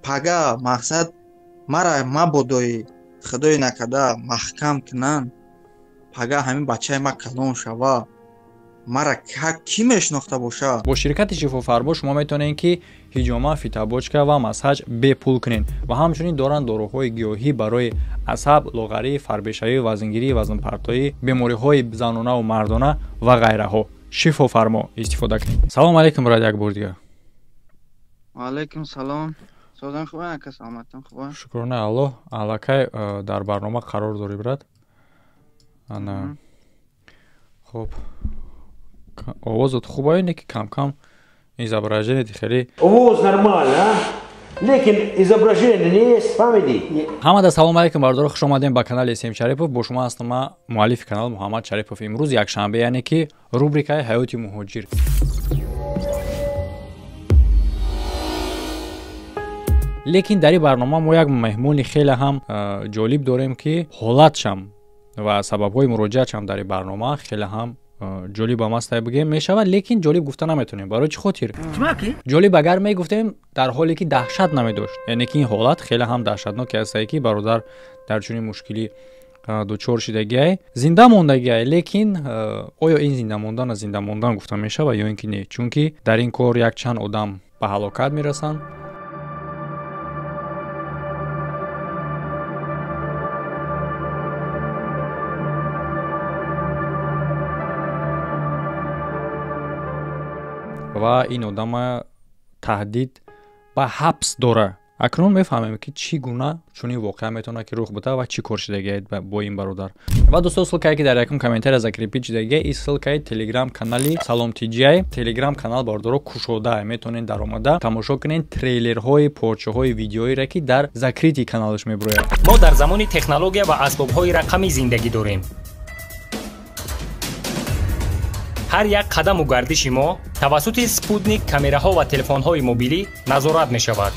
Пага мақсад мара мабодои худои накарда маҳкам кунанд, пага ҳамин бачаи ма калон шава, мара кӣ мешинохта боша? Бо ширкати Шифофармо шумо метавонед, ки ҳиҷома, фитобочка ва массаж бепул кунед ва ҳамчунин доранд доруҳои гиёҳӣ барои асаб, лоғарӣ, фарбешавӣ, вазнгирӣ, вазнпартоӣ, бемориҳои занонаву мардона ва ғайраҳо. Шифофармо истифода кунед. Салом алейкум, брат, як бор дигар. Ваалайкум салом. Созан хуб, ака, саломатон хуб? Шукрона Аллоҳ. Аллакай дар барнома қарор дорӣ, брат. Ана, хуб, овозат хуб, не ки кам-кам изображение хеле. Овоз нормально, а? Лекин изображение нест, фаҳмидӣ? Ҳамада салом алейкум, бародаро, хуш омадем ба канали Сем Шарипов. Бо шумо ҳастам ман, муаллифи канал Муҳаммад Шарипов. Имрӯз якшанбе, яъне ки рубрикаи ҳаёти муҳоҷир. Лекин дар ин барнома мо як меҳмони хеле ҳам ҷолиб дорем, ки ҳолатшам ва сабабҳои муроҷиатшам дар ин барнома хеле ҳам ҷолибам аст, бигӯем мешавад, лекин ҷолиб гуфта наметавонем. Барои чӣ хотир? Ҷолиб агар мегуфтем, дар ҳоле ки даҳшат намедошт, яъне ки ин ҳолат хеле ҳам даҳшатноке ҳастае, ки бародар дар чунин мушкилӣ дучор шидагиай, зинда мондагиай, лекин оё ин зинда мондан аз зинда мондан гуфта мешавад ё ин ки не? Чунки дар ин кор якчанд одам ба ҳалокат мерасанд. Ва ин одама таҳдид ба ҳабс дора. Акнун мефаҳмем, ки чӣ гуна чунин воқеа метавонад ки рух бида ва чӣ кор шидагиаед бо ин бародар. Ва дӯсто, ссылкае ки дар якум комментария закрепить шидагия, ин ссылкаи телеграм канали Салом Тиҷиай. Телеграм канал, бародаро, кушода, метавонед даромада тамошо кунед трейлерҳои порчаҳои видеоире, ки дар закрытый каналаш мебурояд. Мо дар замони технология ва асбобҳои рақамӣ зиндагӣ дорем. Ҳар як қадаму гардиши мо тавассути спутник, камераҳо ва телефонҳои мобилӣ назорат мешавад.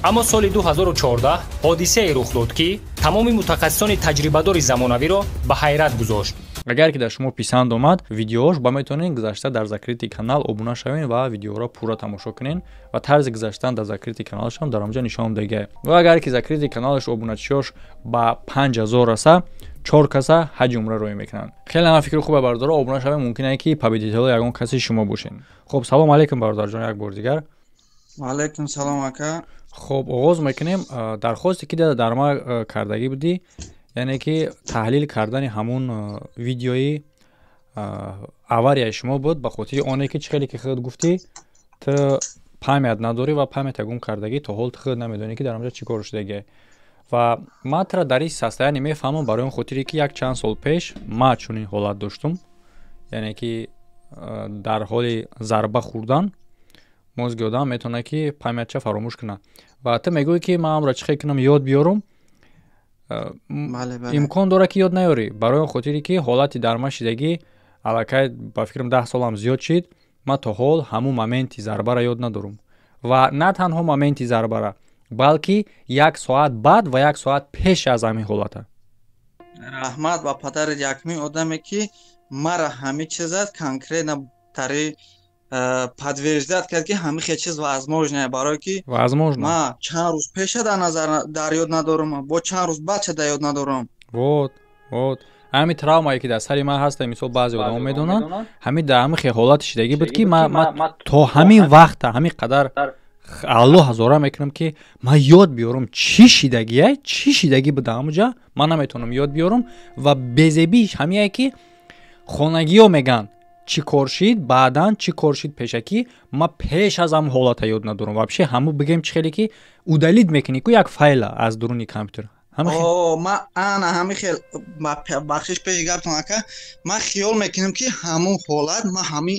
Аммо соли 2014 ҳодисае рух дод, ки тамоми мутахассисони таҷрибадори замонавиро ба ҳайрат гузошт. Агар ки дар шумо писанд омад видеош, ба метавонед гузашта дар закрытый канал обуна шавед ва видеоро пурра тамошо кунед, ва тарзи гузаштан дар закрытый каналашам дар онҷа нишон додагиа. Ва агар ки закрытый каналаш обуначиёш ба 5000 раса, чор каса ҳаҷи умра роҳӣ мекунанд. Хеле ҳам фикри хубе, бародаро, обуна шавед, мумкин е ки победитело ягон каси шумо бошед. Хуб, салом алейкум, бародарҷон, як бор дигар. Ваалайкум салом, ака. Хуб, оғоз мекунем. Дархосте ки дар ма кардагӣ будӣ, яъне ки таҳлил кардани ҳамун видеои аварияи шумо буд, ба хотири оне ки чӣ хеле ки худ гуфтӣ, ту память надорӣ ва памята гум кардагӣ, то ҳол ту худ намедонӣ, ки дар онҷа чӣ кор шудагӣ. Ва ман тура дар ин состояние мефаҳмам, барои он хотире ки як чанд сол пеш ман чунин ҳолат доштум, яъне ки дар ҳоли зарба хӯрдан мозги одам метавонад ки памятча фаромӯш кунад. Ва ту мегӯӣ, ки ман амро чӣ хел кунам ёд биёрум. Имкон дорад, ки ёд наёрӣ, барои он хотире ки ҳолати дармашидагӣ аллакай ба фикрам 10 солам зиёд шид, ман то ҳол ҳамун моменти зарбара ёд надорум. Ва на танҳо моменти зарбара, балки як соат баъд ва як соат пеш аз ҳамин ҳолата. Раҳмат ба падари якмин одаме, ки мара ҳамин чиза конкретно тари подтверждать кард, ки ҳамин хел чиз возможно, барое ки возможно. Ма чанд рӯз пеша дар назар дар ёд надорам, бо чанд рӯз баъдша дар ёд надорам. Вот, вот ҳамин травмае, ки дар сари ман ҳаста, мисол, баъзе одамо медонанд, ҳамин дар ҳамин хел ҳолати шидагӣ буд, ки ман то ҳамин вақта ҳамин қадар алло ҳазора мекунам, ки ман ёд биёрам чӣ шидагия, чӣ шидагӣ буда ҳамуҷа, ман наметавонам ёд биёрам. Ва безебиш ҳамие, ки хонагиҳо мегӯянд, чӣ кор шид баъдан, чӣ кор шид пешакӣ, ман пеш аз ҳамн ҳолата ёд надорам. Вообще ҳаму бигем, чӣ хеле ки удалить мекунӣ ку як файла аз дуруни компютер. Ма ана ҳамин хел, бахшиш пеши гаптон, ака, ман хиёл мекунам, ки ҳамун ҳолат ман ҳамин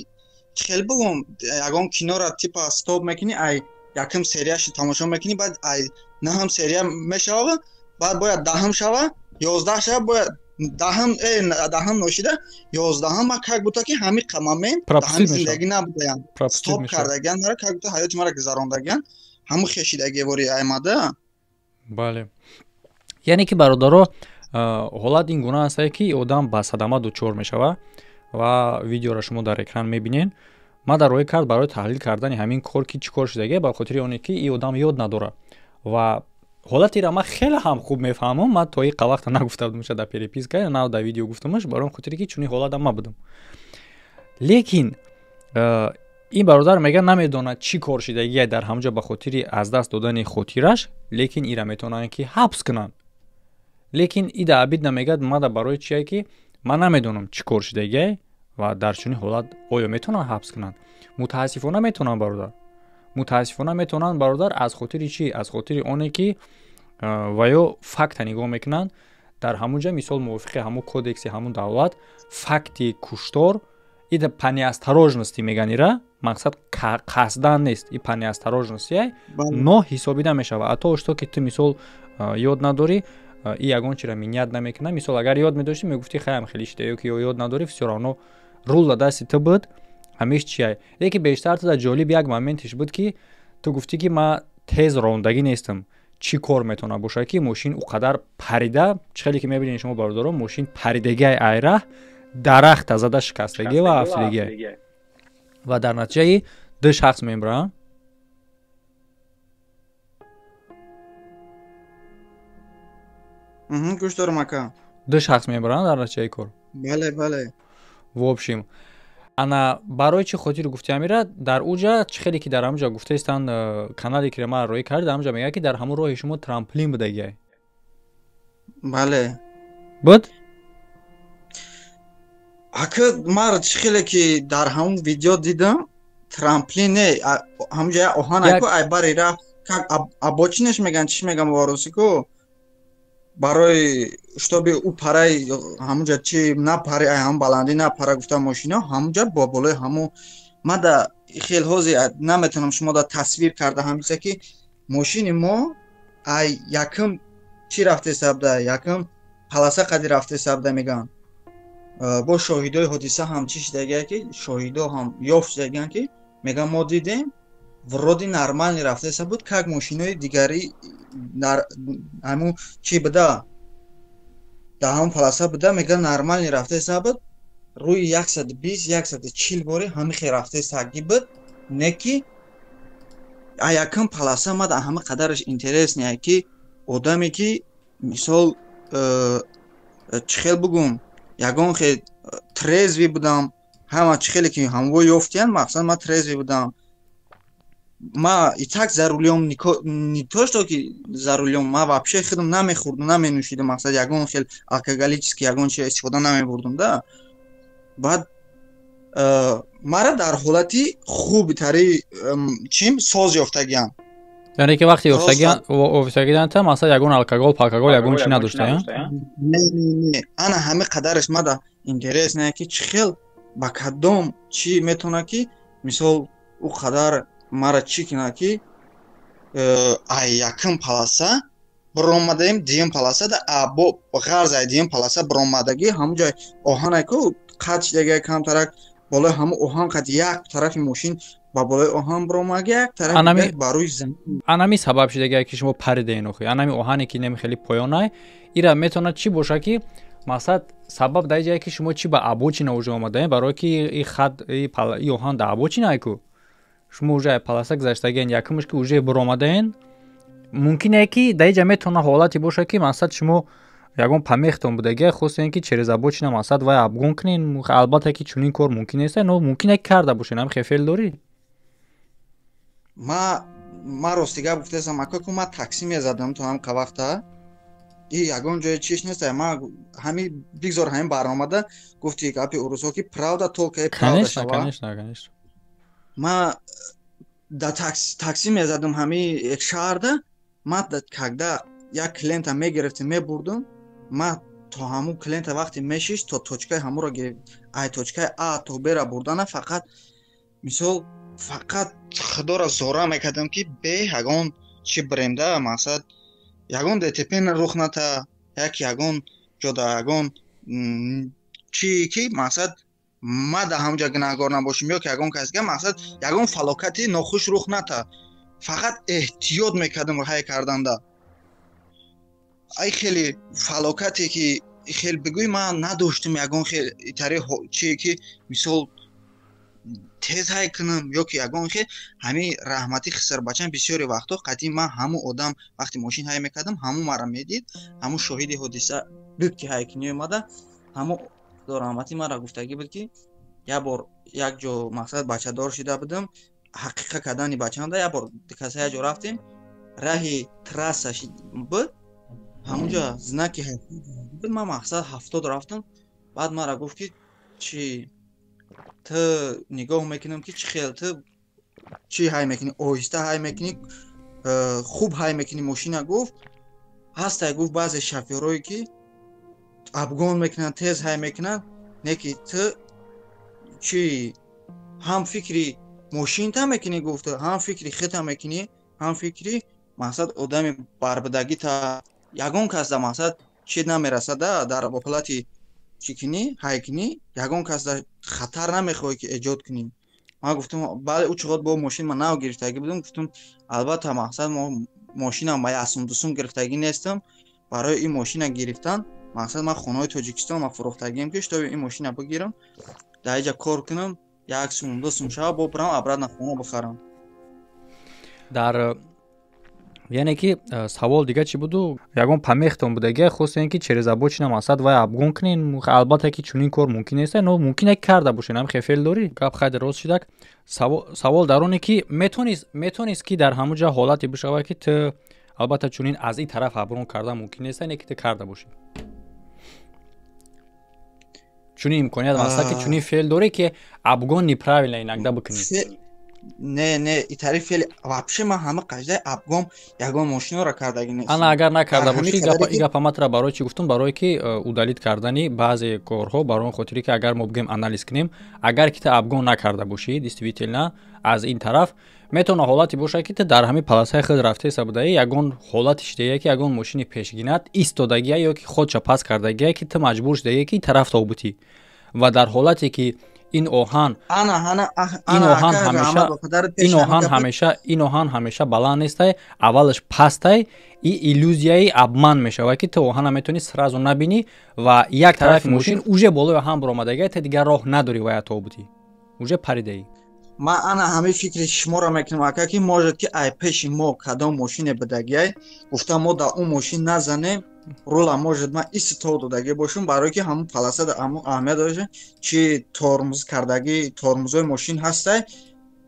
хел бугум, ягон киноро типа стоп мекунӣ, ай якум серияши тамошо мекунӣ, баъд ай наҳам серия мешава, баъд бояд 10-ум шава, 11 шава, бояд 10-ум, 10-ум ношида 11-ум. Ма как будто ки ҳамин момент ҳамин зиндагӣ набудаям, стоп кардагиан мара, как будто ҳаёти мара гузарондагиан, ҳамун хешидагивори аймада. Бале, яъне ки, бародаро, ҳолат ин гуна астае, ки одам ба садама дучор мешава ва видеоро шумо дар экран мебинед. Ман дар роҳи кард барои таҳлил кардани ҳамин кор, ки чӣ кор шудагия, ба хотири оне ки ин одам ёд надорад ва ҳолатиро ман хеле ҳам хуб мефаҳмам. Ман то ин вақта нагуфта будамша дар переписка, на дар видео гуфтамаш, барои он хотире ки чунин ҳолатам ман будам. Лекин ин бародар мега намедонад чӣ кор шидагия дар ҳамҷо ба хотири аз даст додани хотираш, лекин ира метавонанд ки ҳабс кунанд. Лекин ида абид намегӯяд мада барои чие ки ман намедонам чӣ кор шидагия ва дар чунин ҳолат оё метавонанд ҳабс кунанд. Мутаассифона метавонанд, бародар, мутаассифона метавонанд, бародар. Аз хотири чӣ? Аз хотири оне ки ва ё факта нигоҳ мекунанд дар ҳамун ҷа, мисол, мувофиқи ҳамун кодекси ҳамун давлат факти куштор ида по неосторожности меган, ира мақсад қасдан нест, и по неосторожности но ҳисобида мешавад. А то что ки ту, мисол, ёд надорӣ, и ягон чиро менять намекунад. Мисол, агар ёд медоштӣ, мегуфтӣ хаям хеле шида, ё ки ёд надорӣ, всё равно рул да дасти ту буд, ҳамеш чия. Лекин бештар ту дар ҷолиб як моментиш буд, ки ту гуфтӣ ки ман тез рондагӣ нестам. Чӣ кор метавонад бошад, ки мошин ӯ қадар парида? Чӣ хеле ки мебинед шумо, бародарон, мошин паридагиай, айраҳ дарахта зада шикастагӣ ва афтидагиай ва дар натиҷаи ду шахс мемиранд. Гӯш дорам, ака. Ду шахс мебаранд дар натиҷаи кор. Бале, бале. В общем, ана барои чӣ хотир гуфти амира дар уҷа, чӣ хеле ки дар ҳамуҷа гуфтаистанд, канале ки ман роҳӣ кард, дар ҳамуҷа мегӯяд, ки дар ҳамун роҳи шумо трамплин будагиай. Бале. Буд. Ака, ман чӣ хеле ки дар ҳамун видео дидам, трамплин не, ҳамуҷа як оҳан ку ай бари рафт, как обочинаш меган, чӣ меган ба русӣ ку, барои чтобы ӯ параи ҳамунҷа чи напари, ай ҳамун баландӣ напара гуфта, мошино ҳамунҷа бо болои ҳамун. Ман да хел ҳози наметавонам шумо да тасвир карда ҳамиса, ки мошини мо ай якм чӣ рафтеса буда, якм полоса қади рафтеса буда меган. Бо шоҳидои ҳодиса ҳам чӣ шидагия, ки шоҳидо ҳам ёфт шидагиян, ки меган мо дидем, вроде нормально рафтеса буд, как мошинои дигари дар ҳамун чӣ буда, дар ҳамун полоса буда, меган нормально рафтеса буд, рӯи 120, 140 бори ҳамин хел рафтесагӣ буд. Не ки а якм полоса мад ҳама қадараш интересне, ки одаме ки, мисол, чӣ хел бугум, ягон хел трезвый будам, ҳама чӣ хеле ки ҳамво ёфтиян, мақсад ман трезвый будам. Ма и так за рулём не то что ки за рулём, ма вообще худам намехӯрдум, наменӯшидам, мақсад ягон хел алкоголический ягон чи истифода намебурдум да. Баъд мара дар ҳолати хубтари чим соз ёфтагиам. Яъне ки вақте ёфтагианта, мақсад, ягон алкогол палкогол ягон чи надошта? Не, не, ана ҳами қадараш мада интерес не, ки чӣ хел ба кадом чӣ метавонад, ки мисол ӯ қадар мара чӣ кунад, ки ай якм полоса биромадаем, дуюм полосада, бо ғарз ай дуюм полоса биромадагӣ, ҳамун ҷой оҳане ку қат шидагия камтарак болои ҳамун оҳан қад, як тарафи мошин ба болои оҳан биромаги, як тарафи ба рӯи замин. Анами сабаб шидагия, ки шумо паридаен охи, анами оҳане ки неми хеле поёнай, ира метавонад чӣ боша, ки мақсад сабаб дар ҷае, ки шумо чӣ ба обочина уже омадаем, барое ки и хат и оҳан дар обочинай ку, шумо уже полоса гузаштагиен, якумш ки уже биромадаен, мумкине ки дар иҷа метавона ҳолате боша, ки мақсад шумо ягон помехтон будагия, хостем ки через обочина мақсад вай обгон кунен. Албатта ки чунин кор мумкин нест, но мумкине ки карда бошен. Ам хефел дорӣ? Ма рости гап гуфтасам, ака, ку ма такси мезадам то ҳам вақта и ягон ҷои чиш нест. Ма ҳами бигзор ҳамин барномада гуфти гапи урусҳо, ки правда только правда шава. Конечно, конечно. Ма да такси мезадам ҳами як шаҳрда. Ма когда як клиента мегирифтем, мебурдум, ма то ҳамун клиента вақте мешишт, то точкаи ҳамуро гирифт, ай точкаи а то бера бурдана, фақат, мисол, фақат худоро зора мекардам, ки бе ягон чи бремда, мақсад ягон ДТП рух ната, як ягон ҷода ягон чи ки мақсад ма дар ҳамҷа гунаҳгор набошем ё ки ягон кас дига, мақсад ягон фалокати нохуш рух ната. Фақат эҳтиёт мекардам ҳай карданда. Ай хеле фалокате ки хел бигӯй, ман надоштам ягон хел тари чи ки, мисол, Тез ҳай кунам ё ки ягон хел. Ҳамин раҳматӣ хисарбачам бисёри вақтҳо қадим ман ҳамун одам вақте мошин ҳай мекардам, ҳамун мара медид, ҳамун шоҳиди ҳодиса буд, ки ҳай кунӣ омада. Ҳамун раҳматӣ мара гуфтагӣ буд, ки як бор як ҷо, мақсад, бачадор шида будам, ҳақиқа кардани бачаамда як бор каса як ҷо рафтем, раҳи трасса буд, ҳамунҷо знаки буд, ман, мақсад, 70 рафтам. Баъд мара гуфт, ки чи ту нигоҳ мекунам, ки чӣ хел ту чӣ ҳай мекунӣ, оҳиста ҳай мекунӣ, хуб ҳай мекунӣ мошина. Гуфт, ҳастай, гуфт, баъзе шофёрое, ки обгон мекунанд, тез ҳай мекунанд, не ки ту чӣ ҳам фикри мошинта мекунӣ, гуфт, ҳам фикри хита мекунӣ, ҳам фикри, мақсад, одами барбидагита. Ягон кас да, мақсад, чӣ намерасада дар ҳолати чӣ кунӣ, ҳай кунӣ, ягон кас да хатар намехоҳӣ, ки эҷод кунӣ. Ман гуфтам, бале. Ӯ чиқод бо мошин ман нав гирифтагӣ будам. Гуфтам, албатта, мақсад, мо мошинам ба ясум дусум гирифтагӣ нестам. Барои ин мошина гирифтан, мақсад, ман хонаҳои Тоҷикистон ма фурӯхтагием, ки чтобы ин мошина бигирам, дар иҷа кор кунам, як сум, ду сум шава, бо бирам обратно хона бихарам. Дар яъне ки савол дига чӣ буду? Ягон помехатон будагия, хостем ки через обочина, мақсад, вай обгон кунен. Албатта ки чунин кор мумкин нест, но мумкин ки карда бошен. Ам хефел дорӣ, гап хайде рост шидак. Савол дар оне ки метонист, ки дар ҳамун ҷа ҳолате бишавад, ки ту албатта чунин аз ин тараф обгон кардан мумкин нест, не ки ту карда бошӣ. Чунин имконият аст, ки чунин феъл дорӣ, ки обгон неправильно иногда бикунӣ? Не, не, итари феъли вообще ман ҳама қаждаи обгон ягон мошиноро кардагӣ нест. Ана, агар накарда бошӣ, и гапа матра барои чӣ гуфтум? Барое ки удалить кардани баъзе корҳо, барои он хотире ки агар мо бигӯем, анализ кунем, агар ки ту обгон накарда бошӣ, действительно аз ин тараф метавона ҳолате бошад, ки ту дар ҳамин полосаи худ рафтеса будаи, ягон ҳолате шидае, ки ягон мошини пешгинат истодагия ё ки худша паст кардагия, ки ту маҷбур шудагие, ки тараф тобутӣ. Ва дар ҳолате ки ин оҳан ҳамеша баланд нестай, аввалаш пастай, и иллюзияи обман мешавад, ки ту оҳана метавонӣ сразу набинӣ ва як тарафи мошин уже болои оҳан баромадагия, ту дигар роҳ надорӣ, вая тобутӣ, уже паридаӣ. Ман ана ҳамин фикри шуморо мекунам, ака, ки может ки ай пеши мо кадом мошине бидагиай, гуфта, мо дар он мошин назанем рула, может, ман иститол додагӣ бошум, барое ки ҳамун полоса ҳамун аҳамият дошта, чи тормоз кардагӣ, тормозҳои мошин ҳастай,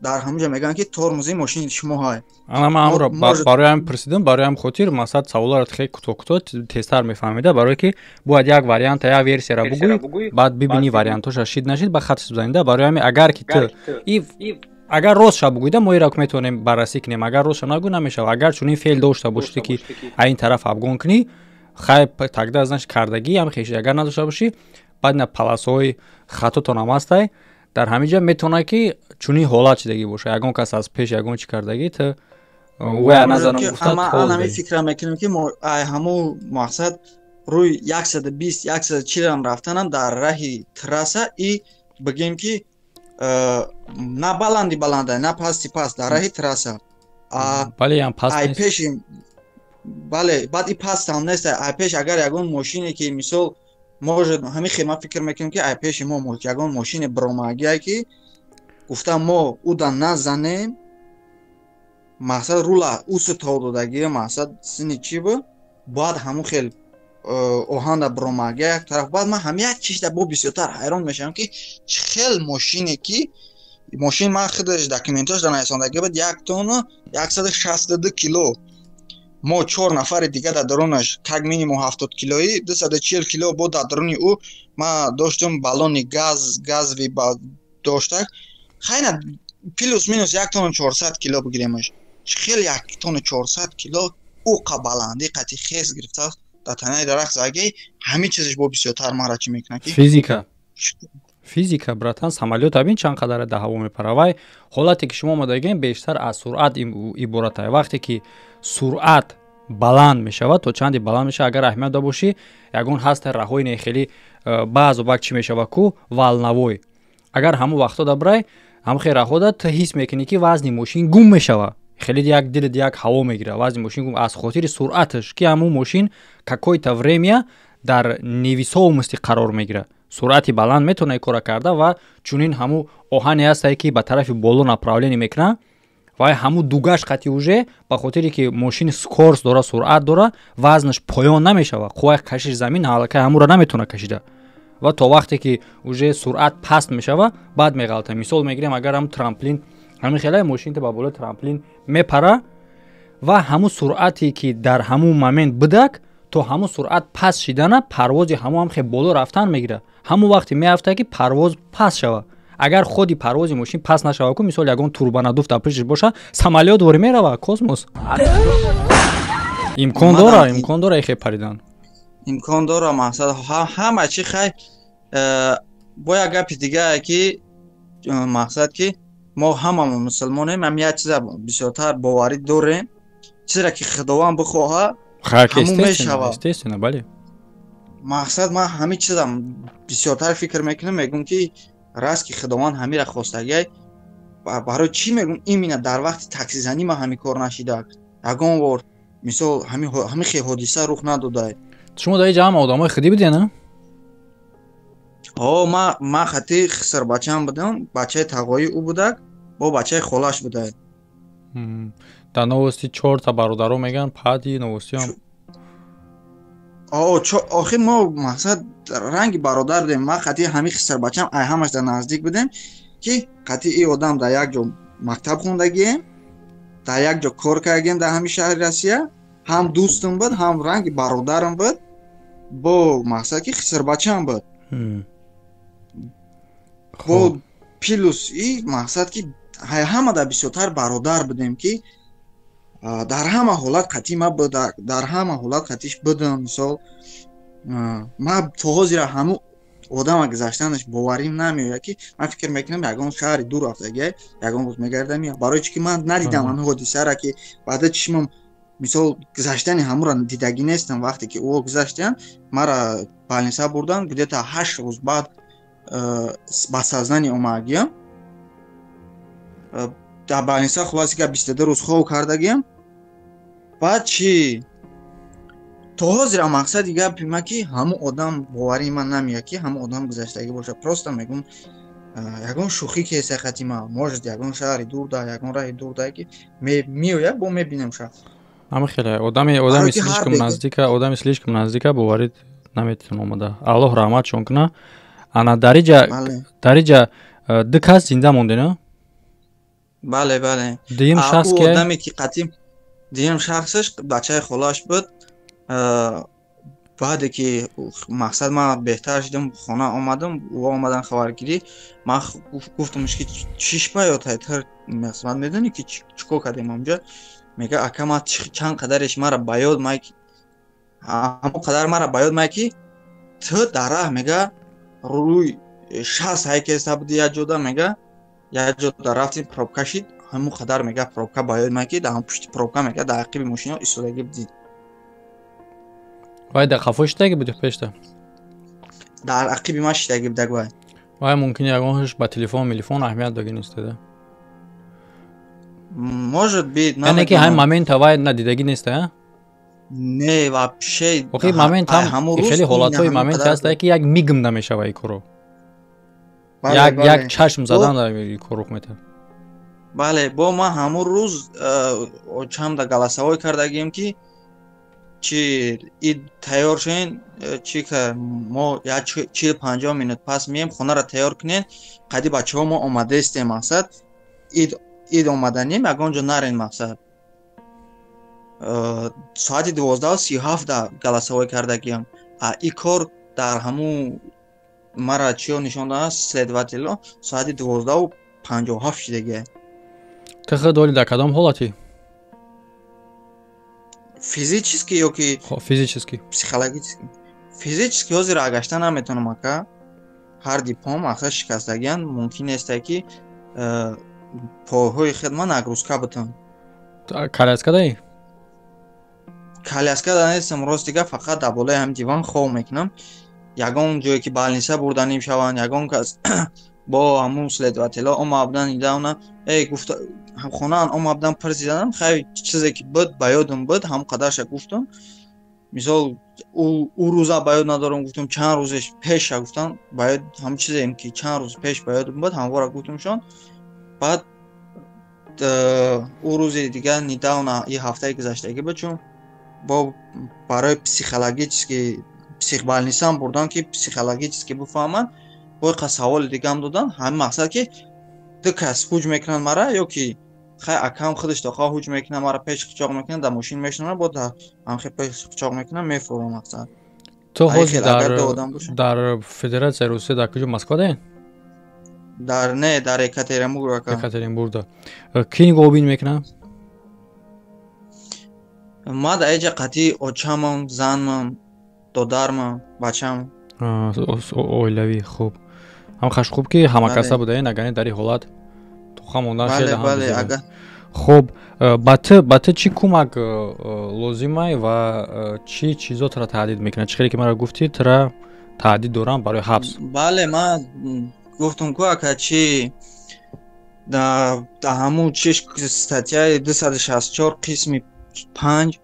дар ҳамунҷа мегӯянд, ки тормози мошини шумо ҳай. Ана, ман ҳамро барои ҳам пурсидам, барои ҳам хотир, мақсад, саволаро хеле кӯтоҳ кӯтоҳ тезтар мефаҳмида, барое ки бояд як варианта, як версияро бугӯӣ, баъд бибинӣ вариантҳоша шид нашид, ба хатш бизанида. Барои ҳамин, агар ки ту агар ростша бугӯида, мо иро метавонем баррасӣ кунем, агар ростша нагӯ, намешавад. Агар чунин феъл дошта бошӣ, ки а ин тараф обгон кунӣ, хай, тогда значит кардагӣ ҳам хеши. Агар надошта бошӣ, баъд на полосаҳои хатотон ҳам ҳастай, дар ҳамин ҷо метавонад, ки чунин ҳолат шидагӣ бошад, ягон кас аз пеш ягон чӣ кардагӣ, ту вая назанам гуфта. Ҳамин фикра мекунем, ки ҳамун, мақсад, рӯи 120, 140-ам рафтанам дар раҳи трасса и бигем, ки на баланди баланда, на пасти паст, дар раҳи трасса. Бале, ям паст. Ай пеши, бале, баъд и пастам нест, ай пеш агар ягон мошине, ки мисол, может, ҳамин хел ман фикр мекунем, ки ай пеши мо ягон мошине биромагие, ки гуфта, мо уда назанем, мақсад, рула усу тов додагӣ, мақсад, сини чӣ буд, бояд ҳамун хел оҳанда биромагия як тараф. Баъд ман ҳам як чизда бо бисёртар ҳайрон мешавам, ки чӣ хел мошине, ки мошин ман худаш документош дар нависондагӣ буд, 1 тонна 162 кило, мо чор нафари дига дар дарунаш, как минимум 70 килоӣ, 240 кило бо дар даруни ӯ ман доштум, баллони газ, газви доштак, хайна, плюс минус 1 тонна 400 кило бигиремаш. Хел 1 тонна 400 кило уқа баландӣ қати хес гирифтааст, дар танаи дарахт заги. Ҳамин чизаш бо бисёртар маро чӣ мекунад, ки Физика, физика, братан. Самолёт абин чанд қадаре дар ҳаво мепара. Вай ҳолате ки шумо омадагем, бештар аз суръат иборат. Вақте ки суръат баланд мешавад, то чанде баланд мешавад, агар аҳамият дода бошӣ, ягон ҳаста раҳои нехелӣ баъзу бак чӣ мешавад ку, волновой. Агар ҳамон вақтҳо дабрай, ҳам хел раҳода ту ҳис мекунӣ, ки вазни мошин гум мешавад, хеле як дилит як ҳаво мегирад. Вазни мошин гум аз хотири суръаташ, ки ҳамун мошин какое-то время дар невесомости қарор мегирад. Суръати баланд метавона кора карда ва чунин ҳамун оҳане ҳастае, ки ба тарафи боло направление мекунад ва ҳамун дугаш қати уже ба хотире ки мошини скорость дора, суръат дора, вазнаш поён намешава, қувваи кашиши замин аллакай ҳамуро наметавона кашида ва то вақте ки уже суръат паст мешава, баъд меғалта. Мисол мегирем, агар ҳамун трамплин ҳамин хеле мошин ба болои трамплин мепара ва ҳамун суръате ки дар ҳамун момент будак, то ҳамун суръат паст шидана, парвози ҳамун ҳам хе боло рафтан мегирад. Ҳамун вақте меафтад, ки парвоз паст шава. Агар худи парвози мошин паст нашава ку, мисол, ягон турбонаддув дар пуштиш боша, самолёт ворӣ мерава космос. Имкон дора, имкон дора ихе паридан. Имкон дора, мақсад ҳама чи хай. Бо як гапи дигае, ки мақсад ки мо ҳамамон мусулмонем, ҳам як чиза бисёртар боварӣ дорем: чизеро ки Худованд бихоҳад, ҳамун мешавад. Естественно, бале. Мақсад, ман ҳамин чизам бисёртар фикр мекунам, мегӯм, ки раст ки Худованд ҳамира хостагиай, барои чӣ, мегӯм, именно дар вақти таксизанӣ ман ҳамин кор нашида, ягон бор, мисол, ҳамин хел ҳодиса рух надодай. Шумо дар ҷамъ одамои худӣ будед, на? Ҳо, ман хати хисарбачаам будам, бачаи тағои ӯ будак, бо бачаи холаш будай. Дар новости чорта бародаро мегӯянд, пади новостиам. Охир мо, мақсад, ранги бародар будем. Ман қати ҳамин хисарбачаам ай ҳамаш дар наздик будем, ки қати и одам дар як ҷо мактаб хондагием, дар як ҷо кор кардагием дар ҳамин шаҳри Россия. Ҳам дӯстам буд, ҳам ранги бародарам буд, бо мақсад ки хисарбачаам буд, бо плюс и мақсад ки ҳама дар бисёртар бародар будем, ки дар ҳама ҳолат қатъи ма буд, дар ҳама ҳолат қатъиш будам. Мисол, ма то ҳозира ҳамун одама гузаштанаш боварим намеояд, ки ман фикр мекунам, ягон шаҳри дур рафтагиай, ягон рӯз мегардам. Барои чи ки ман надидам ҳамин ҳодисара, ки баъда чишмам, мисол, гузаштани ҳамура дидагӣ нестам. Вақте ки ӯ гузаштиян, мара больница бурдан, где-то 8 рӯз баъд ба сознание омадагиям дар больница. Хулоси га, 22 рӯз хов кардагиям. Баъд чи, то ҳозира мақсади гапи ма, ки ҳамун одам, боварии ман намеяд, ки ҳамун одам гузаштагӣ бошад. Просто мегӯм, ягон шӯхӣ кеса хати ма, может, ягон шаҳри дур да, ягон раҳи дур да, ки меояд, бо мебинем ша. Ама хеле одами слишком наздика, одами слишком наздика боварид наметавон омада. Аллоҳ раҳматшон куна. Ана дариҷа ду кас зинда монде, на? Бале. Дуюм шахс ки одаме ки қатъи дуюм шахсаш бачаи холаш буд. Баъде ки, мақсад, ман беҳтар шудам, хона омадам, ӯ омадан хабаргирӣ. Ман гуфтамш, ки чиш ба ёд ҳайтар, мақсад, медонӣ, ки чӣ кор кардем онҷа? Мега: «Ака, ман чанд қадареш мара ба ёд май, ҳамон қадар мара ба ёд май, ки ту дар раҳ, мега, рӯи 60 ҳайкеста буди як ҷода, мега, як ҷода рафтим, пробка шид, ҳамон қадар, мега, пробка ба ёд май, ки дар ҳамон пушти пробка, мега, дар ақиби мошино истодагӣ будӣ». Вай дар қафо шидаги буди, пешта? Дар ақиби ман шидаги будак вай. Вай мумкин ягонаш ба телефон мелефон аҳамият доги нестада. Может быть. Яъне ки ҳамин момента вай надидагӣ неста? Не, вообще. Охи, момент ҳам хеле ҳолатҳои моменте ҳаста, ки як мигм намешава и коро, як чашм задан и кор рух метавад. Бале, бо ман ҳамун рӯз чанда голосовой кардагием, ки чи ид тайёр шавен, чи мо як 40-50 минут пас мием, хонаро тайёр кунен, қади бачаҳо мо омадаистем, мақсад, ид омаданем, ягон ҷо нарен. Мақсад, соати 12:37 голосовой кардагиам. А и кор дар ҳамун мара чиё нишон доданд следователо, соати 12:57 шидагия. Ту худ оли дар кадом ҳолатӣ? Физически ё ки Физически. психологически? Физически ҳозир гашта наметавонам, ака. Ҳар ди пом ақсар шикастагиан, мумкин несте, ки пойҳои хидма нагрузка бутам. Коляска даи? Коляска да нестам, рости гап, фақат дар болои ҳамин диван хов мекунам. Ягон ҷое ки больница бурданим шаванд, ягон кас бо ҳамун следователо омада будан, идавна эй гуфта, хонаан омада будан, пурсиданам. Хай, чизе ки буд, ба ёдам буд, ҳамон қадарша гуфтам. Мисол, ӯ рӯза ба ёд надорам, гуфтам, чанд рӯзеш пеша гуфтам, ба ёд ҳамн чизем ки чанд рӯз пеш ба ёдам буд, ҳамвора гуфтамшон. Баъд ӯ рӯзи дигар недавно и ҳафтаи гузаштагӣ буд, чун бо барои психологически психбольницам бурдан, ки психологически бифаҳманд. Бо қа саволи дигам додан, ҳамин мақсад ки ду кас ҳуҷ мекунанд мара, ё ки хай акам худаш тоха ҳуҷ мекунад мара, пеш қичоқ мекунад, дар мошин мешинонад, бо ҳамхе пеш қичоқ мекунад, мефурам мақсад. Ту ҳозир дар Федератсияи Русия дар куҷо, Москва даен? Дар не, дар Екатеринбург, ака. Екатеринбургда кӣ нигоҳубин мекунад? Ма дар эҷа қатъи очамам, занмам, додармам, бачам. Оилавӣ, хуб. Ҳам хаш хуб ки ҳамакаса будаен, агар не дар ин ҳолат тоха мондан хеле. Хуб, ба ту чӣ кӯмак лозимай ва чӣ чизо тура таҳдид мекунад? Чӣ хеле ки маро гуфтӣ, тура таҳдид дорам барои ҳабс. Бале, ман гуфтум ку, ака, чи дар ҳамун чиш статьяи 264 қисми 5,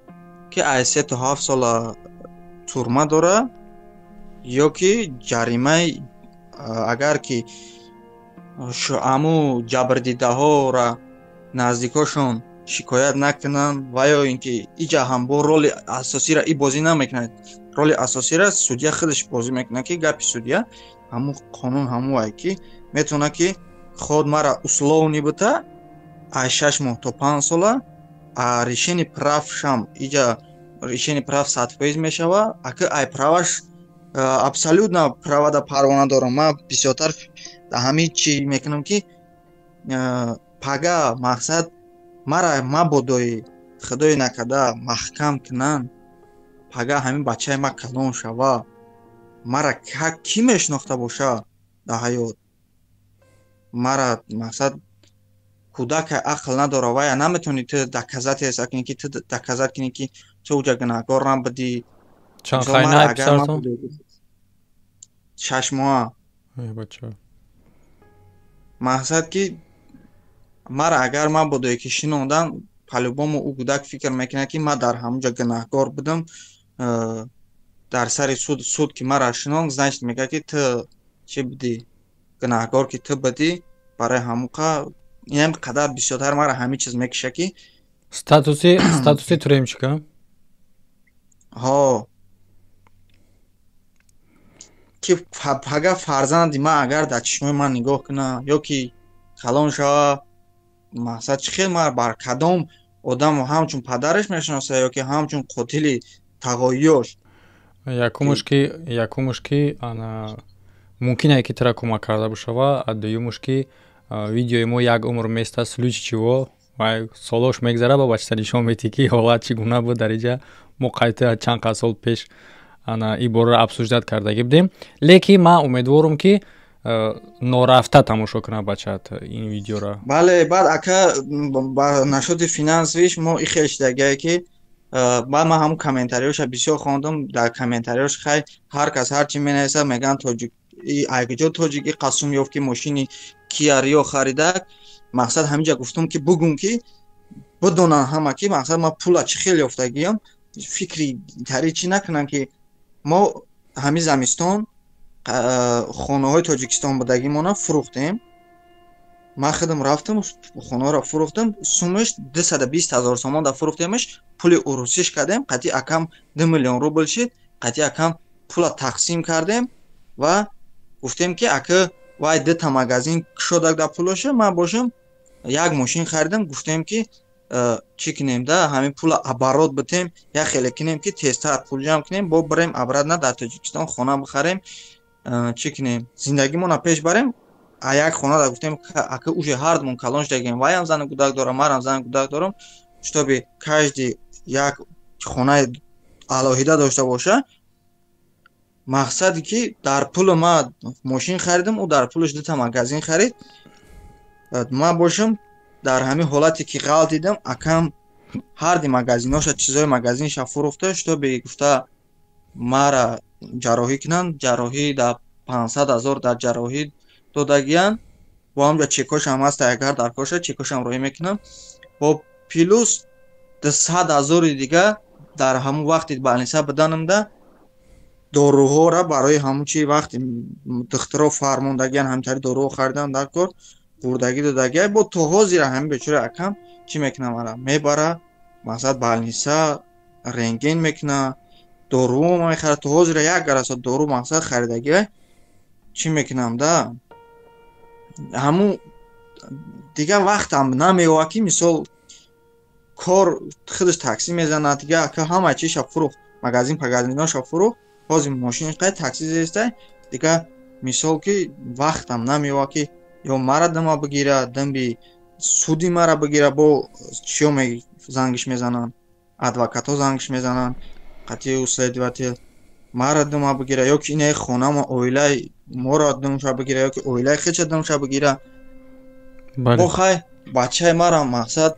ки аз 3 то 7 сола турма дора ё ки ҷаримаи, агар ки ҳамун ҷабрдидаҳоро наздикошон шикоят накунанд ва ё ин ки иҷа ҳам бо роли асосиро и бозӣ намекунад, роли асосиро судья худаш бозӣ мекунад, ки гапи судья ҳамун қонун ҳамуае, ки метавонад, ки худ мара условный бута аз 6 моҳ то 5 сола, а лишение прав шам иҷа лишение прав 100% мешава. Ака, ай праваш абсолютно права да парво надорам. Ман бисёртар дар ҳамин чӣ мекунам, ки пага мақсад мара мабодои худои накарда маҳкам кунанд, пага ҳамин бачаи ма калон шава, мара кӣ мешинохта боша дар ҳаёт? Мара мақсад кӯдака ақл надора, вая наметавонӣ ту доказать кунӣ, ки ту доказать кунӣ, ки ту уҷа гунаҳкор набудӣ. Чанд хайна писартон? 6 моҳа. Мақсад ки мара агар мабодое ки шинондан, по-любому ӯ кӯдак фикр мекунад, ки ман дар ҳамунҷа гунаҳкор будам. Дар сари суд ки мара шинонд, значит, мегӯяд, ки ту чӣ будӣ, гунаҳкор ки ту будӣ. Барои ҳамуқа инам қадар бисёртар мара ҳамин чиз мекиша, ки статуси тюремщика. Ҳо, ки пага фарзанди ман агар дар чишмои ман нигоҳ кунад ё ки калон шава, мақсад чӣ хел ман бар кадом одам ҳамчун падараш мешиносад ё ки ҳамчун қотили тағоиёш? Якумуш ки ана мумкин ае ки тура кӯмак карда бошава, а дуюмуш ки видеои мо як умр места, случай чиво солош мегзара, ба бачата нишон метӣ, ки ҳолат чӣ гуна буд. Дар иҷа мо қайта чанд қад сол пеш ана ин бораро обсуждать кардагӣ будем, лекин ман умедворам, ки норафта тамошо кунад бачаат ин видеоро. Бале, баъд, ака, ба насчёти финансовиш мо ихел шидагие, ки баъд ман ҳамун комментариёша бисёр хондам. Дар комментариёш хай ҳар кас ҳар чӣ менависад, мегӯянд, тоҷик айкиҷо тоҷики қасум ёфт, ки мошини Киа Рио харидак. Мақсад ҳаминҷа гуфтам, ки бугум, ки бидонанд ҳама, ки мақсад ман пула чӣ хел ёфтагиям, фикри тари чӣ накунанд, ки мо ҳамин замистон хонаҳои Тоҷикистон будагимона фурӯхтем. Ман худам рафтам, хонаҳоро фурӯхтам, сумаш 220 000 сомон да фурӯхтемаш, пули урусиш кардем, қатъи акам 2 миллион рубл шид. Қатъи акам пула тақсим кардем ва гуфтем, ки ака, вай дута магазин кушодак дар пулоша, ман бошам як мошин харидам. Гуфтем, ки чӣ кунем да ҳамин пула оборот битем, як хеле кунем, ки тезтар пул ҷамъ кунем, бо бирем обратно дар Тоҷикистон хона бихарем, чӣ кунем, зиндагимона пеш барем. А як хона да гуфтем, ака, уже ҳардумон калон шудагем, ваям зану кӯдак дорам, марам зану кӯдак дорам, чтобы каждый як хонаи алоҳида дошта боша. Мақсаде ки дар пули ма мошин харидам, ӯ дар пулаш дута магазин харид. Ман бошам дар ҳамин ҳолате ки ғалт дидам, акам ҳарди магазиноша, чизои магазинша фурӯхта, чтобы гуфта мара ҷарроҳӣ кунанд. Ҷарроҳӣ дар 500 000 дар ҷарроҳӣ додагиянд. Бо ҳамҷа чекошам ҳаст, агар дар коша чекошам роҳӣ мекунам. Бо плюс 200 000-и дига Дар ҳамун вақти больница буданамда доруҳоро барои ҳамун чи вақти духтуро фармондагиан, ҳамтари доруҳо харидан дар кор бурдагӣ додагиай. Бо то ҳозира ҳамин бечора акам чӣ мекуна, мара мебара, мақсад, больница, рентген мекуна, дору мехарад. То ҳозира як гараса дору, мақсад, харидагиай. Чӣ мекунам да, ҳамун дига вақтам намеёва, ки мисол кор худаш таксӣ мезанад. Дига ака ҳама чиша фурӯхт, магазин пагазиноша фурӯхт, ҳозир мошини қай таксӣ зестай. Дига мисол ки вақтам намеёва, ки ё мара дама бигира, дамби суди мара бигира. Бо чиё зангиш мезананд, адвокатҳо зангиш мезананд, қатъи следователь мара дума бигира, ё ки инаи хонама, оилаи моро думша бигира, ё ки оилаи худша думша бигира. Бо хай бачаи мара, мақсад,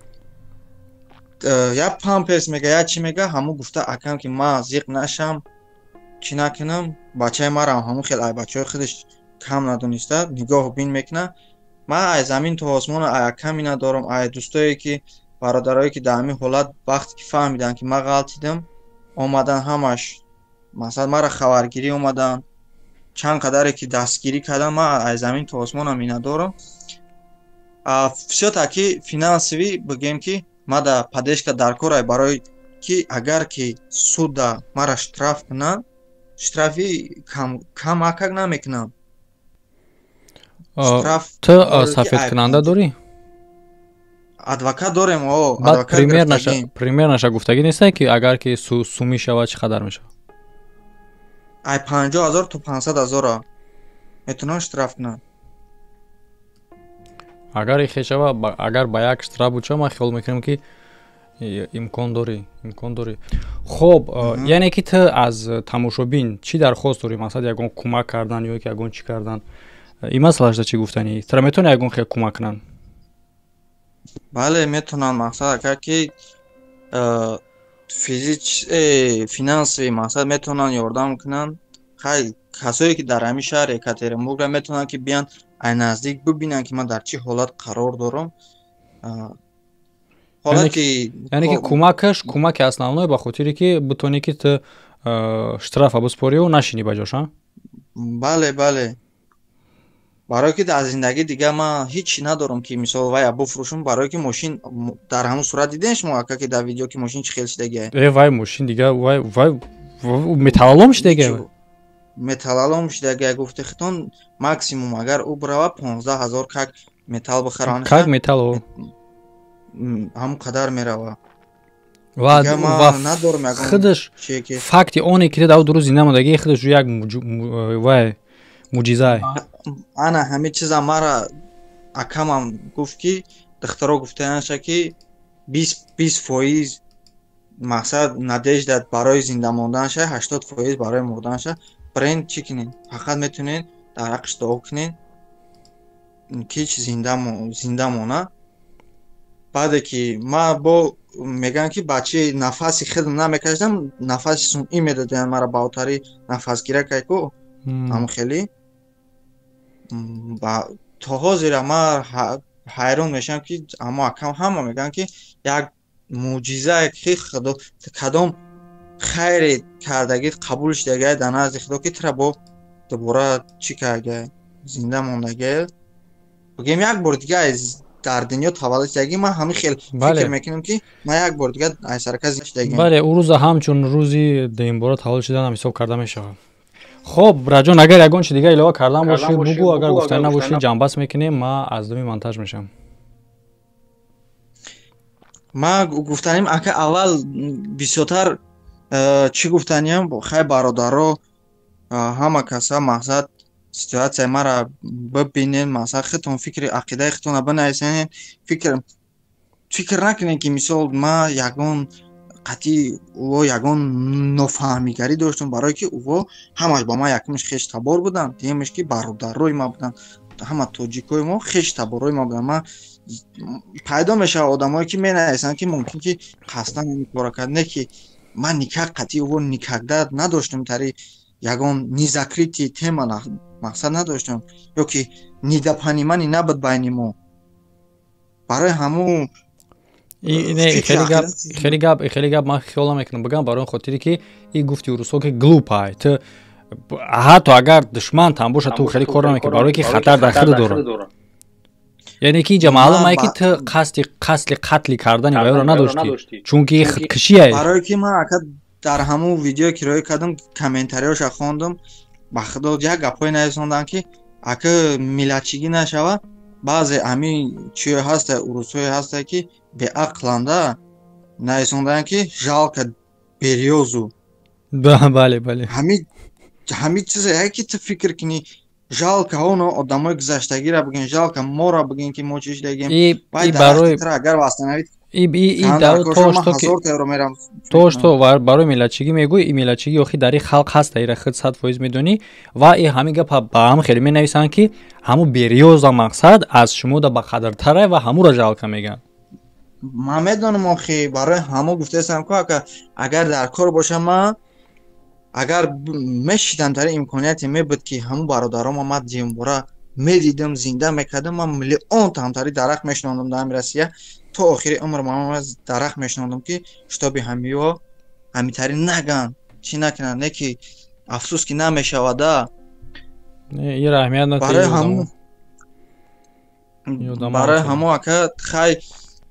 як памперс мега, як чӣ мега, ҳамун гуфта акам, ки ман зиқ нашам, чӣ накунам. Бачаи марам ҳамун хел ай бачаҳои худаш кам надониста нигоҳ бин мекуна. Ман ай замин то осмона ай аками надорам, ай дӯстое ки, бародарое ки дар ҳамин ҳолат вақте ки фаҳмиданд, ки ман ғалтидам, омадан ҳамаш, масалан, мара хабаргирӣ омадан, чанд қадаре ки дастгирӣ кардам, ман ай замин то осмона миннатдорам. Всё-таки финансовый бигем, ки мада поддержка дар корай, барои ки агар ки суда мара штраф кунанд, штрафи камакак намекунам. Ту сафедкунанда дорӣ? Адвокат дорем. Примерно ша гуфтагӣ нестай, ки агар ки сумӣ шавад, чӣ қадар мешавад? Ай 50 000 то 500 000-а метавонанд штраф кунанд. Агар ихе шава, агар ба як штраф буча, ман хиёл мекунам, ки имкон дорӣ. Хоб, яъне ки ту аз тамошобин чӣ дархост дорӣ? Масалан, ягон кӯмак кардан ё ки ягон чӣ кардан, ин масъалашда чӣ гуфтанӣ? Тура метавонӣ ягон хел кӯмак кунанд? Бале, метавонанд. Мақсад, агар ки финансовый, мақсад, метавонанд ёрдам кунанд. Хай, касое ки дар ҳамин шаҳри Екатеринбург, метавонанд ки биёнд, ай наздик бибинанд, ки ман дар чӣ ҳолат қарор дорам. Яъне ки кӯмакаш, кӯмаки основной ба хотире ки бутонӣ, ки ту штрафа биспорию нашинӣ ба ҷош, а? Бале, барое ки дар зиндагӣ дига ман ҳеҷ надорам, ки мисол вая буфурӯшам, барое ки мошин дар ҳамун сурат дидем шумо, ака, ки дар видео ки мошин чӣ хел шидагия. Э, вай мошин дига, вай металлолом шидагия. Металлолом шидагия. Гуфти хитон, максимум агар ӯ бирава, 15 000 как металл бихаранд. Как металл. Ҳамун қадар мерава. Ва худаш факти оне ки дар ду рӯз зинда мондагӣ, худаш як вай мӯъҷизае. Ана ҳамин чиза мара акамам гуфт, ки духтаро гуфтаянша, ки 20% мақсад надежда барои зинда монданша, 80% барои мурданша. Бренд чӣ кунед, фақат метавонед дар ҳаққиш дуо кунед, ки зинда мона. Баъде ки ма бо мегӯям, ки бачаи нафаси худам намекашидам, нафаси сунъӣ медодаянд мара, баотари нафасгира кайку ҳамн хеле. То ҳозира ман ҳайрон мешавам, ки аммо акам ҳама мегӯянд, ки як мӯъҷизае, ки худо кадом хайре кардагӣ қабул шудагай дар назди худо, ки тура бо дубора чӣ кардагай, зинда мондагай. Бигем, як бор дига дар дунё таваллуд шудагӣ, ман ҳамин хел фикр мекунам, ки ман як бор дига айсарака зинда шудагиам. Бале, ӯ рӯза ҳамчун рӯзи дуюмбора таваллуд шуданам ҳисоб карда мешавад. Хоб, раҷон, агар ягон чи дига илова кардан бошӣ, бугӯ, агар гуфтанӣ набошӣ, ҷамъбаст мекунем, ман аз думи монтаж мешавам. Ман гуфтаним, ака, аввал бисёртар чӣ гуфтаниям, хай, бародаро, ҳама каса, мақсад, ситуатсияи мара бибинед, мақсад, худтон фикри ақидаи худтонро бинависенед. Фикр накунед, ки мисол ман ягон қатъи ӯ ягон нофаҳмигарӣ доштам, барое ки ӯ ҳамаш ба ман якумш хештабор буданд, дуюмаш ки бародарои ман буданд, ҳама тоҷикои мо хештаборои ман буданд. Ман пайдо мешавад одамое ки менависанд, ки мумкин ки қасдан ин кора кард. Не, ки ман никак қатъи ӯ никогда надоштам, тари ягон незакрытый тема, мақсад, надоштам ё ки недопонимание набуд байни мо, барои ҳамун. Хеле гап, хеле гап ман хиёл намекунам бигам, барои хотире ки и гуфти урусҳо ки глупай. Ту ҳатто агар душмантам бошад, ту хеле кор намекунӣ, барое ки хатар дар худ дорад. Яъне ки инҷа маълум ае, ки ту қасди қасли қатли кардани вайро надоштӣ, чунки худкушие. Барое ки ман, ака, дар ҳамун видео ки роӣ кардам, комментариёша хондум, ба худо, як гапҳое нависондам, ки ака, миллатчигӣ нашава, баъзе ҳамин чиё ҳаста, урусҳое ҳаста, ки беақланда, нависондаанд, ки жалко берёзу. Бале, бале. Ҳамин чизе ки ту фикр кунӣ, жалко оно одамои гузаштагиро бигин, жалко моро бигин, ки мо чӣ шудагем. Барои агар восстановить То что барои миллатчигӣ мегӯй, и миллатчигӣ охи дар и халқ ҳаста, ира худ 100% медонӣ. Ва и ҳамин гапа ба ҳам хеле менависанд, ки ҳамун берёза мақсад аз шумо да ба қадртара ва ҳамуро жалко мегӯянд. Ман медонам, охи, барои ҳамо гуфтаистам ку, ака, агар дар кор бошам, ман агар мешидам, дар имконияте мебуд, ки ҳамун бародарома ман димбора медидам, зинда мекардам, ман миллион тамтари дарахт мешинондам дар ҳами Россия. То охири умр ман дарахт мешинондам, ки чтобы ҳамиё ҳамитари наган, чӣ накунанд. Не ки афсӯс, ки намешавада. Барои ҳамо, ака, хай,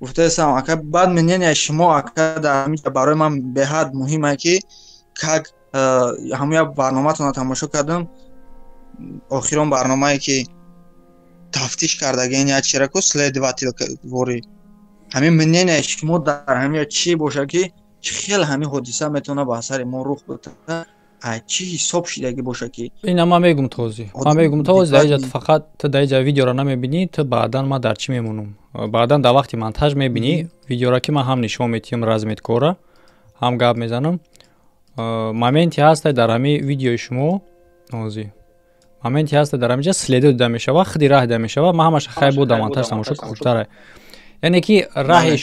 гуфтаистам, ака, баъд мнения шумо, ака, дар ҳамиҷа барои ман беҳад муҳиме, ки как ҳамун як барноматонро тамошо кардам, охирон барномае, ки тафтиш кардаген як чираку следователь ворӣ. Ҳамин мнения шумо дар ҳамин чӣ бошад, ки чӣ хел ҳамин ҳодиса метавонад ба асари мо рух бита, чӣ ҳисоб шидагӣ бошад, ки Ина ман мегум този, ман мегум този. Дар иҷа фақат ту дар иҷа видеоро намебинӣ, ту баъдан ман дар чӣ мемонам, баъдан дар вақти монтаж мебинӣ видеоро, ки ман ҳам нишон метиҳам разметкора, ҳам гап мезанам. Моменте ҳаста дар ҳамин видеои шумо, ҳозир моменте ҳаста, дар ҳаминҷа следо дида мешава, худи раҳ дида мешава. Ман ҳамаша хай бо дар монтаж тамошо хубтара. Яъне ки раҳи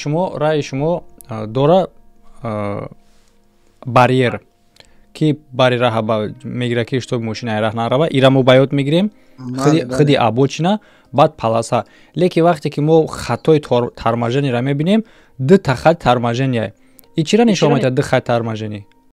шумо дора барьер, ки бари раҳа мегира, ки чтоб мошина раҳ нарава. Ира мо ба ёд мегирем, худи обочина, баъд полоса. Лекин вақте ки мо хатои торможениеро мебинем, дута хат торможение, и чира нишон медиҳад ду хат торможение?